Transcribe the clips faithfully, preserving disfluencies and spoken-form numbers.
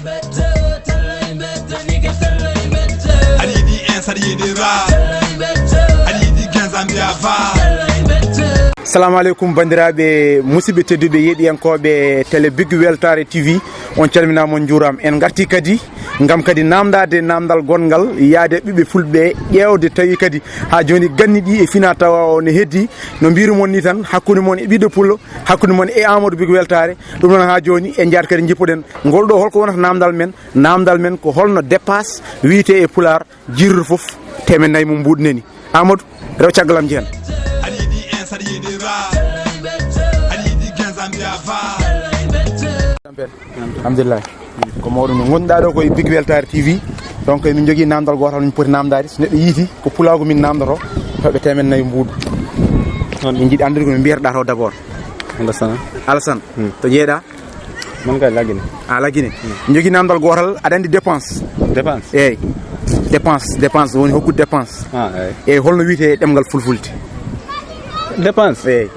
Aɗa yiɗi ins, aɗa yiɗi ra, aɗa yiɗi gens, ambiya va. Salamu aleykum, banndiraaɓe, musidɓe tedduɓe, yeeɗiyankooɓe télé Big Weltare T V. On calminaama, on njuuraama. En ngartii kadi ngam kadi naamndaade naamndal gonngal, yaade ɓiɓɓe fulɓe, ƴeewde tawi kadi haa jooni ganni ɗi e fina tawa o ne heddii. No mbiiru mon ni tan, hakkunde mon e ɓiɗɗo pullo, hakkunde mon e Amadou Big Weltare. Ɗum noon, haa jooni en njahat kadi njippoɗen ngol ɗo, holko wonata naamndal men. Naamndal men ko holno dépense wiyetee e pulaar, jiirrude fof teemen nayi mum mbuuɗu neni. Amadou, rew caggal am jeen. Aɗa yiɗi ins, aɗa yiɗi ra, aɗa yiɗi gens, ambiya va. Alhamdulillah. Ko mawɗum. Ngonɗaa ɗo ko e Big Weltare T V. Donc, min njogii naamndal gootal min poti naamndaade. So neɗɗo yiiti ko pulaagu min naamndotoo, heɓa teemen nayi mbuuɗu. Min njiɗi anndude ko no mbiyeteɗaa to d'abord. Alassane. Alassane. Hmm. To njeeɗaa? Man kay Lagine. A Lagine. Hmm. Min njogii naamndal gootal, aɗa anndi dépense? Dépense? Eeyi. Dépense, dépense woni hokkude dépense. Ah, eeyi. Eeyi, holno wiyetee e ɗemngal fulfulde? Dépense? Eeyi.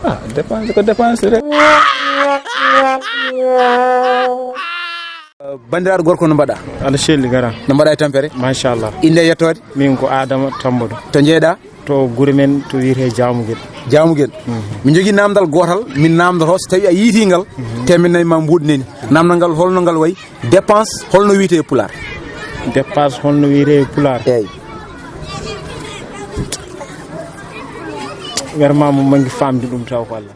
Ah, dépense ko dépense rek. Banndiraaɗo gorko, no mbaɗaa? Aɗa selli, garan. No mbaɗaa e tampere? Machallah. Innde e yettoode? Min ko Adama Tambodo. To njeeɗaa? To gure men to wiyetee Jaamugel. Jaamugel. Mhm. Min njogii naamndal gootal, min naamndotoo, so tawii a yiitii ngal, mhm, teemen nayi ma mbuuɗu neni. Naamndal ngal, holno ngal wayi? Dépense, holno wiyetee e pulaar? Dépense, holno wiyetee e pulaar? Eeyi. Werma mo mangi famde ɗum taw ko Allah.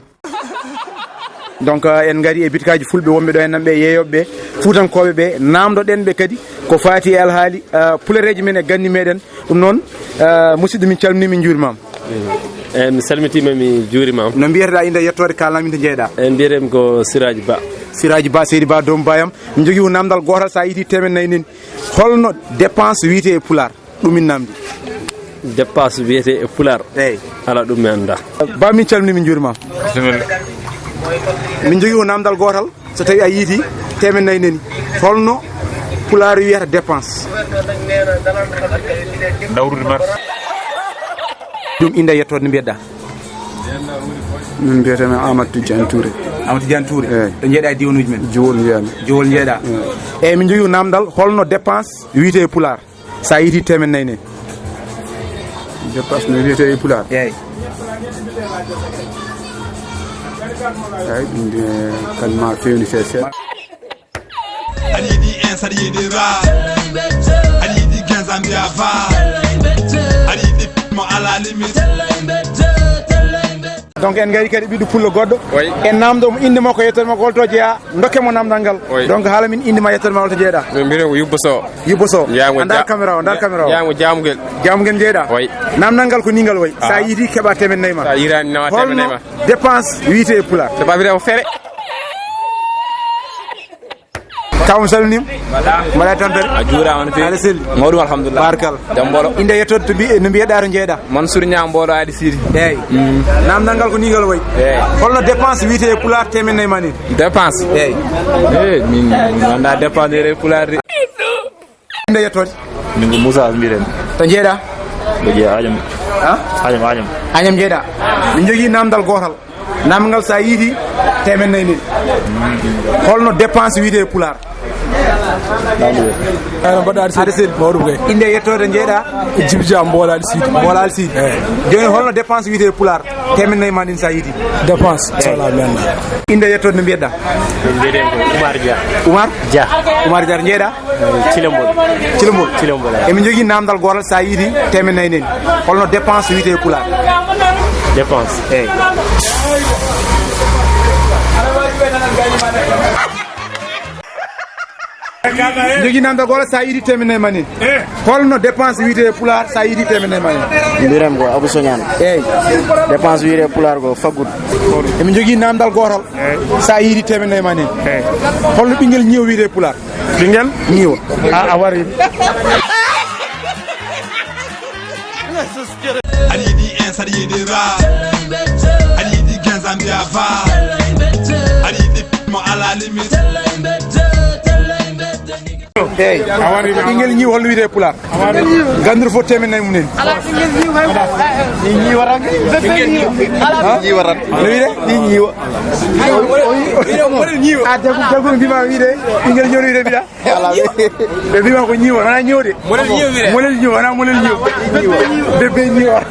Donc, euh, en ngari e bitikaaji fulɓe wonɓe ɗo, en nan ɓe yeeyooɓe ɓe, fuutankooɓe ɓe, naamndoɗen ɓe kadi ko faati e alhaali, euh, pulereeji men e ganni meɗen. Ɗum noon, euh, musidɗo, min calminii, min njuurimaama. Eyi, mi salmitiima, mi juurimaama. No mbiyeteɗaa, innde e yettoode, kaalnaa min to njeeɗaa? Eyi, mbiyetee-mi ko Siraaji Ba. Siraaji Ba, seydi Ba, doomu baayam. Min njogii ko naamndal gootal, so a yiitii teemen nayi neni. Holno dépense wiyetee e pulaar? Ɗum min naamndi. Dépense wiyetee e pulaar? Eeyi. Alaa, ɗum mi anndaa. Ba, min calminii, min njuurimaama. Bisimilla. Min njogii ko naamndal gootal, so tawii a yiitii teemen nayi neni. Holno pulaar wiyata dépense? Dawrude marché. Ɗum innde e yettoode, no mbiyeɗaa? Min mbiyetee-mi Amadou Tidiane Touré. Amadou Tidiane Touré. Eeyi. To njeeɗaa e diiwanuuji men? Jowol njeeɗaa. Jowol njeeɗaa. Eeyi. Eeyi, min njogii ko naamndal, holno dépense wiyetee e pulaar? So a yiitii teemen nayi neni. Dépense no wiyetee e pulaar? Eeyi. Eeyi, ɗum de kan ma feewnitee seeɗa. Aɗa yiɗi ins, aɗa yiɗi ra, aɗa yiɗi gens, ambiya va, aɗa yiɗi mo à la limite. Donc, en ngari kadi ɓiɗɗo pullo goɗɗo. Oui. En naamndoo mo innde makko, yettoode makko, hol to jeyaa, ndokken mo naamndal ngal. Oui. Donc, haala min innde ma, yettoode ma, hol to njeeɗaa? Min mbiyetee ko Yubba Sow. Yubba Sow. Jeyaa mo Ndaar Ja-, kamera o, ndaar kamera o. Jeyaa mo Jaamugel. Jaamugel njeeɗaa? Oui. Naamndal ngal ko nii ngal wayi. So a yiitii, keɓaa teemen nayi ma. So a yiitaani, nawa teemen nayi ma. Holno dépense wiyetee e pulaar? Dépense wiyetee ko fere. Kaw, mi salminiima. Mbaɗaa tampere? A juuraama no feewi. Aɗa selli? Mawɗum, alhamdulillah. Barkal. Jam mboolo. Innde e yettoode, to mbi-, no mbiyeɗaa, to njeeɗaa? Mansour Niang, Mboolo Aali Siidi. Eeyi. Mm. Naamndal ngal ko nii ngal wayi. Eeyi. Holno dépense wiyetee e pulaar, teemen nayi ma neni? Dépense? Eeyi. Eeyi, min, min anndaa dépense wiyetee e pulaar de. Innde e yettoode? Min ko Moussa mbiyetee-mi. To njeeɗaa? Mbo jeyaa Añam. Ha? Añam, Añam. Añam njeeɗaa. Min njogii naamndal gootal. Naamndal ngal, so a yiitii, teemen nayi neni. Holno dépense wiyetee e pulaar? Aywa, mbaɗɗo Aadi Seydi. Aadi Seydi. Mawɗum kay. Innde e yettoode, njeeɗaa? Djiby Dia, Mboolo Aali Seydi. Mboolo Aali Seydi. Eeyi. Jooni, holno dépense wiyetee e pulaar? Teemen nayi ma nin, so a yiitii. Dépense? Eeyi. Alaa mi anndaa. Innde e yettoode, no mbiyeɗaa? Min mbiyetee-mi ko Oumar Dia. Oumar? Dia. Oumar Dia, njeeɗaa? Cilembol. Cilembol? Cilembol, eeyi. Emin njogii naamndal gootal, so a yiitii, teemen nayi neni. Holno dépense wiyetee e pulaar? Dépense? Eeyi. Njogii naamndal gootal, so a yiitii, teemen nayi ma neni. Holno dépense wiyetee e pulaar, so a yiitii, teemen nayi ma neni? Mbiyetee-mi ko Abou Soñaan. Eeyi. Dépense wiyetee e pulaar ko faggudu. Emin njogii naamndal gootal. Eeyi. So a yiitii, teemen nayi ma neni. Eeyi. Holno ɓinngel ñiiwa wiyetee e pulaar? Ɓinngel? Ñiiwa. A, a warii. Aɗa yiɗi ins, aɗa yiɗi ra, aɗa yiɗi gens, ambiya va, aɗa yiɗi mo à la limite. Eyi. Ɓinngel ñiiwa, holno wiyetee e pulaar? Gannduɗo fof teemen nayi mum en. Ñiiwa tan. Ñiiwa tan. No wiyetee? Ɗi ñiiwa. A, jagu, jagu mbima wiyde, ɓinngel ñiiwa wiyde mbiɗa. Ɓe mbima ko ñiiwa, wona ñiiwa de. Molel ñiiwa wiyetee. Molel ñiiwa, wona molel ñiiwa. Bébé ñiiwa.